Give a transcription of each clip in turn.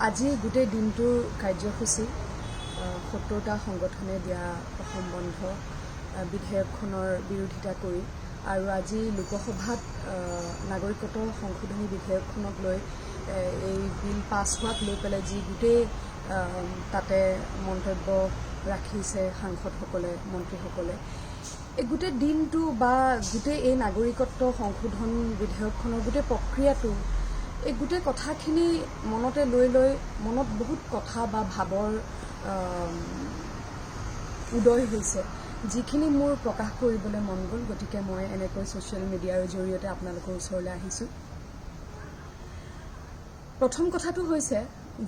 আজি গোটেই দিনটোৰ কাৰ্যসূচী 70টা সংগঠনে দিয়া অসম বন্ধ বিধেয়কখনৰ বিৰোধিতা কৰি আৰু আজি লোকসভাত নাগৰিকত্ব সংশোধনী বিধেয়কখনক লৈ এই বিল পাছ হোৱাক লৈ পেলাই যি গোটেই তাতে মন্তব্য ৰাখিছে সাংসদসকলে, মন্ত্ৰীসকলে, এই গোটেই দিনটো বা গোটেই এই নাগৰিকত্ব সংশোধন বিধেয়কখনৰ গোটেই প্ৰক্ৰিয়াটো, এই গোটেই কথাখিনি মনতে লৈ লৈ মনত বহুত কথা বা ভাৱৰ উদয় হৈছে, যিখিনি মোৰ প্ৰকাশ কৰিবলৈ মন গ'ল। গতিকে মই এনেকৈ ছ'চিয়েল মিডিয়াৰ জৰিয়তে আপোনালোকৰ ওচৰলৈ আহিছোঁ। প্ৰথম কথাটো হৈছে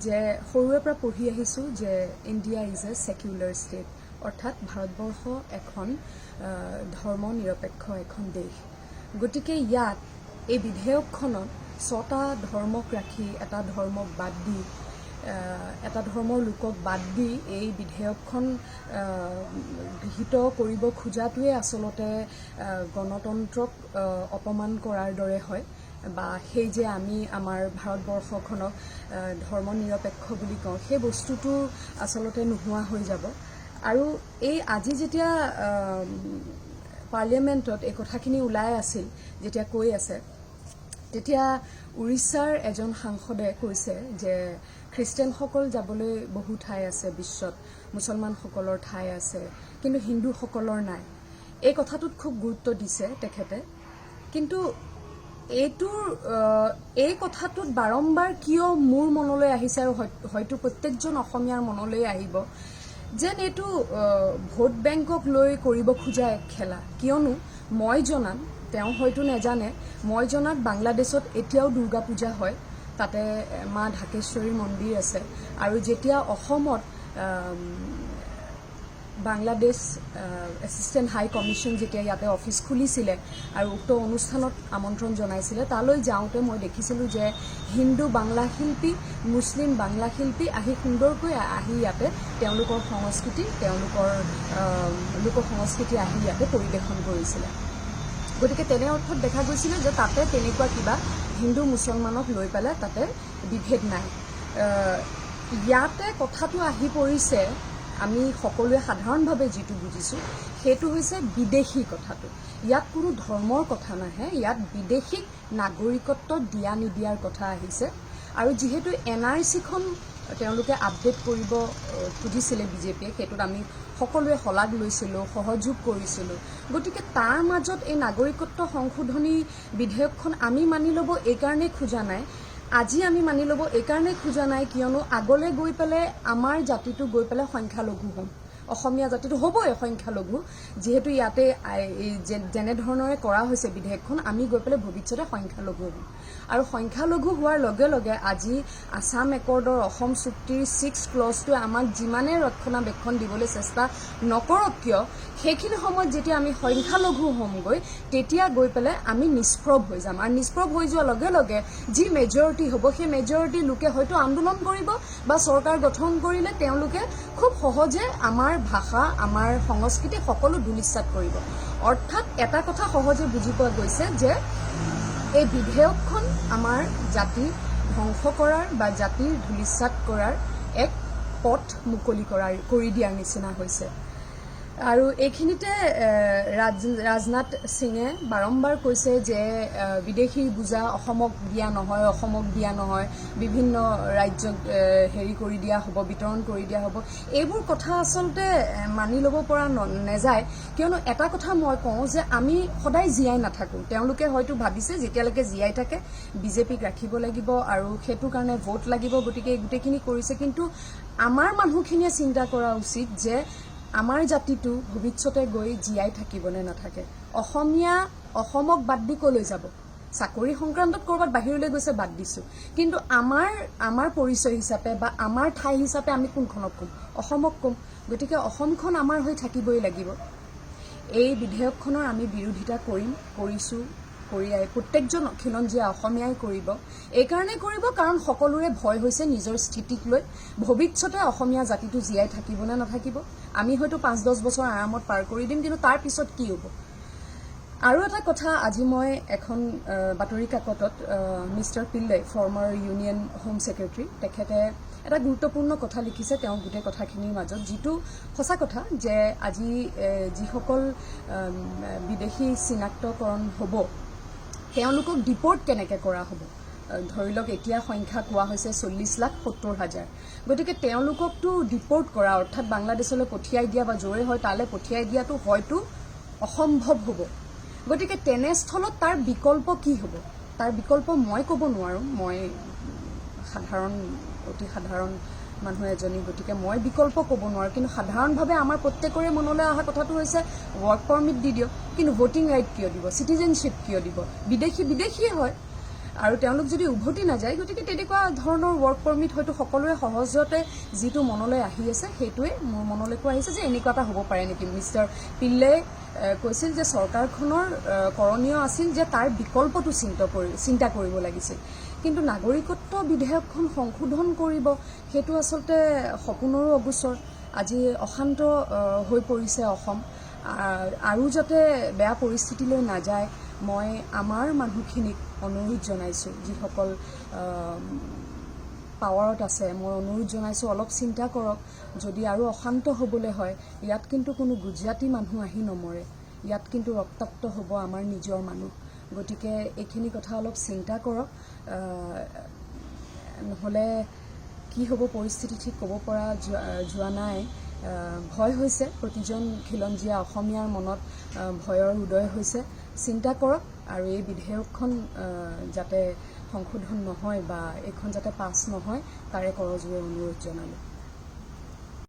যে সৰুৰে পৰা পঢ়ি আহিছোঁ যে India is a secular state, অৰ্থাৎ ভাৰতবৰ্ষ এখন ধৰ্ম নিৰপেক্ষ এখন দেশ। গতিকে ইয়াত এই বিধেয়কখনত ছটা ধৰ্মক ৰাখি এটা ধৰ্মক বাদ দি, এটা ধৰ্মৰ লোকক বাদ দি এই বিধেয়কখন গৃহীত কৰিব খোজাটোৱে আচলতে গণতন্ত্ৰক অপমান কৰাৰ দৰে হয় বা সেই যে আমি আমাৰ ভাৰতবৰ্ষখনক ধৰ্ম নিৰপেক্ষ বুলি কওঁ, সেই বস্তুটো আচলতে নোহোৱা হৈ যাব। আৰু এই আজি যেতিয়া পাৰ্লিয়ামেণ্টত এই কথাখিনি ওলাই আছিল, যেতিয়া কৈ আছে, তেতিয়া উৰিষ্যাৰ এজন সাংসদে কৈছে যে খ্ৰীষ্টিয়ানসকল যাবলৈ বহু ঠাই আছে বিশ্বত, মুছলমানসকলৰ ঠাই আছে, কিন্তু হিন্দুসকলৰ নাই। এই কথাটোত খুব গুৰুত্ব দিছে তেখেতে। কিন্তু এই কথাটোত বাৰম্বাৰ কিয় মোৰ মনলৈ আহিছে আৰু হয়তো প্ৰত্যেকজন অসমীয়াৰ মনলৈ আহিব, যেন এইটো ভোট বেংকক লৈ কৰিব খোজা এক খেলা। কিয়নো মই জনাত, তেওঁ হয়তো নেজানে, মই জনাত বাংলাদেশত এতিয়াও দুৰ্গা পূজা হয়, তাতে মা ঢাকেশ্বৰী মন্দিৰ আছে। আৰু যেতিয়া অসমত বাংলাদেশ এছিষ্টেণ্ট হাই কমিশ্যন যেতিয়া ইয়াতে অফিচ খুলিছিলে আৰু উক্ত অনুষ্ঠানত আমন্ত্ৰণ জনাইছিলে, তালৈ যাওঁতে মই দেখিছিলোঁ যে হিন্দু বাংলা শিল্পী, মুছলিম বাংলা শিল্পী আহি সুন্দৰকৈ আহি ইয়াতে তেওঁলোকৰ সংস্কৃতি, তেওঁলোকৰ লোক সংস্কৃতি আহি ইয়াতে পৰিৱেশন কৰিছিলে। গতিকে তেনে অৰ্থত দেখা গৈছিলে যে তাতে তেনেকুৱা কিবা হিন্দু মুছলমানক লৈ পেলাই তাতে বিভেদ নাই। ইয়াতে কথাটো আহি পৰিছে, আমি সকলোৱে সাধাৰণভাৱে যিটো বুজিছোঁ সেইটো হৈছে বিদেশী কথাটো। ইয়াত কোনো ধৰ্মৰ কথা নাহে, ইয়াত বিদেশীক নাগৰিকত্ব দিয়া নিদিয়াৰ কথা আহিছে। আৰু যিহেতু এনআৰচিখন তেওঁলোকে আপডেট কৰিব খুজিছিলে বিজেপিয়ে, সেইটোত আমি সকলোৱে শলাগ লৈছিলোঁ, সহযোগ কৰিছিলোঁ। গতিকে তাৰ মাজত এই নাগৰিকত্ব সংশোধনী বিধেয়কখন আমি মানি ল'ব এইকাৰণেই খোজা নাই, আজি আমি মানি ল'ব এইকাৰণেই খোজা নাই, কিয়নো আগলৈ গৈ পেলাই আমাৰ জাতিটো গৈ পেলাই সংখ্যালঘু হ'ম। অসমীয়া জাতিটো হ'বই সংখ্যালঘু, যিহেতু ইয়াতে এই যেনেধৰণেৰে কৰা হৈছে বিধেয়কখন, আমি গৈ পেলাই ভৱিষ্যতে সংখ্যালঘু হ'ম। আৰু সংখ্যালঘু হোৱাৰ লগে লগে আজি আছাম একৰ্ডৰ, অসম চুক্তিৰ 6 ক্লজটোৱে আমাক যিমানে ৰক্ষণাবেক্ষণ দিবলৈ চেষ্টা নকৰক কিয়, সেইখিনি সময়ত যেতিয়া আমি সংখ্যালঘু হ'মগৈ, তেতিয়া গৈ পেলাই আমি নিষ্প্ৰভ হৈ যাম। আৰু নিষ্প্ৰভ হৈ যোৱাৰ লগে লগে যি মেজৰিটি হ'ব, সেই মেজৰিটি লোকে হয়তো আন্দোলন কৰিব বা চৰকাৰ গঠন কৰিলে তেওঁলোকে খুব সহজে আমাৰ ভাষা, আমাৰ সংস্কৃতি সকলো ধূলিসাৎ কৰিব। অৰ্থাৎ এটা কথা সহজে বুজি পোৱা গৈছে যে এই বিধেয়কখন আমাৰ জাতি ধ্বংস কৰাৰ বা জাতিৰ ধূলিসাৎ কৰাৰ এক পথ মুকলি কৰি দিয়াৰ নিচিনা হৈছে। আৰু এইখিনিতে ৰাজনাথ সিঙে বাৰম্বাৰ কৈছে যে বিদেশীৰ বোজা অসমক দিয়া নহয়, অসমক দিয়া নহয়, বিভিন্ন ৰাজ্যক হেৰি কৰি দিয়া হ'ব, বিতৰণ কৰি দিয়া হ'ব। এইবোৰ কথা আচলতে মানি ল'ব পৰা নেযায়। কিয়নো এটা কথা মই কওঁ যে আমি সদায় জীয়াই নাথাকোঁ। তেওঁলোকে হয়তো ভাবিছে যেতিয়ালৈকে জীয়াই থাকে বিজেপিক ৰাখিব লাগিব আৰু সেইটো কাৰণে ভোট লাগিব, গতিকে এই গোটেইখিনি কৰিছে। কিন্তু আমাৰ মানুহখিনিয়ে চিন্তা কৰা উচিত যে আমাৰ জাতিটো ভৱিষ্যতে গৈ জীয়াই থাকিব নে নাথাকে। অসমীয়া অসমক বাদ দি ক'লৈ যাব? চাকৰি সংক্ৰান্তত ক'ৰবাত বাহিৰলৈ গৈছে, বাদ দিছোঁ, কিন্তু আমাৰ পৰিচয় হিচাপে বা আমাৰ ঠাই হিচাপে আমি কোনখনক ক'ম? অসমক ক'ম। গতিকে অসমখন আমাৰ হৈ থাকিবই লাগিব। এই বিধেয়কখনৰ আমি বিৰোধিতা কৰিম, কৰিছোঁ, কৰি প্ৰত্যেকজন খিলঞ্জীয়া অসমীয়াই কৰিব। এইকাৰণে কৰিব, কাৰণ সকলোৰে ভয় হৈছে নিজৰ স্থিতিক লৈ। ভৱিষ্যতে অসমীয়া জাতিটো জীয়াই থাকিব নে নাথাকিব। আমি হয়তো 5-10 বছৰ আৰামত পাৰ কৰি দিম, কিন্তু তাৰ পিছত কি হ'ব? আৰু এটা কথা, আজি মই এখন বাতৰি কাকতত mister Pillay, former union home secretary, তেখেতে এটা গুৰুত্বপূৰ্ণ কথা লিখিছে। তেওঁ গোটেই কথাখিনিৰ মাজত যিটো সঁচা কথা যে আজি যিসকল বিদেশী চিনাক্তকৰণ হ'ব, তেওঁলোকক ডিপৰ্ট কেনেকৈ কৰা হ'ব? ধৰি লওক, এতিয়া সংখ্যা কোৱা হৈছে 40,70,000। গতিকে তেওঁলোককতো ডিপৰ্ট কৰা, অৰ্থাৎ বাংলাদেশলৈ পঠিয়াই দিয়া বা য'ৰে হয় তালৈ পঠিয়াই দিয়াটো হয়তো অসম্ভৱ হ'ব। গতিকে তেনেস্থলত তাৰ বিকল্প কি হ'ব? তাৰ বিকল্প মই ক'ব নোৱাৰোঁ। মই সাধাৰণ, অতি সাধাৰণ মানুহ এজনী, গতিকে মই বিকল্প ক'ব নোৱাৰোঁ। কিন্তু সাধাৰণভাৱে আমাৰ প্ৰত্যেকৰে মনলৈ অহা কথাটো হৈছে ৱৰ্ক পাৰ্মিট দি দিয়ক। কিন্তু ভোটিং ৰাইট কিয় দিব? চিটিজেনশ্বিপ কিয় দিব? বিদেশী বিদেশীয়ে হয় আৰু তেওঁলোক যদি উভতি নাযায়, গতিকে তেনেকুৱা ধৰণৰ ৱৰ্ক পাৰ্মিট হয়তো সকলোৰে সহজতে যিটো মনলৈ আহি আছে, সেইটোৱে মোৰ মনলৈকো আহিছে যে এনেকুৱা এটা হ'ব পাৰে নেকি। মিষ্টাৰ পিল্লে কৈছিল যে চৰকাৰখনৰ কৰণীয় আছিল যে তাৰ বিকল্পটো চিন্তা কৰিব লাগিছিল। কিন্তু নাগৰিকত্ব বিধেয়কখন সংশোধন কৰিব, সেইটো আচলতে সপোনৰো অগোচৰ। আজি অশান্ত হৈ পৰিছে অসম। আৰু যাতে বেয়া পৰিস্থিতিলৈ নাযায়, মই আমাৰ মানুহখিনিক অনুৰোধ জনাইছোঁ, যিসকল পাৱাৰত আছে, মই অনুৰোধ জনাইছোঁ, অলপ চিন্তা কৰক। যদি আৰু অশান্ত হ'বলৈ হয়, ইয়াত কিন্তু কোনো গুজৰাটী মানুহ আহি নমৰে, ইয়াত কিন্তু ৰক্তাক্ত হ'ব আমাৰ নিজৰ মানুহ। গতিকে এইখিনি কথা অলপ চিন্তা কৰক। নহ'লে কি হ'ব পৰিস্থিতি ঠিক ক'ব পৰা যোৱা নাই। ভয় হৈছে, প্ৰতিজন খিলঞ্জীয়া অসমীয়াৰ মনত ভয়ৰ উদয় হৈছে। চিন্তা কৰক আৰু এই বিধেয়কখন যাতে সংশোধন নহয় বা এইখন যাতে পাছ নহয়, তাৰে কৰযোৰে অনুৰোধ জনালোঁ।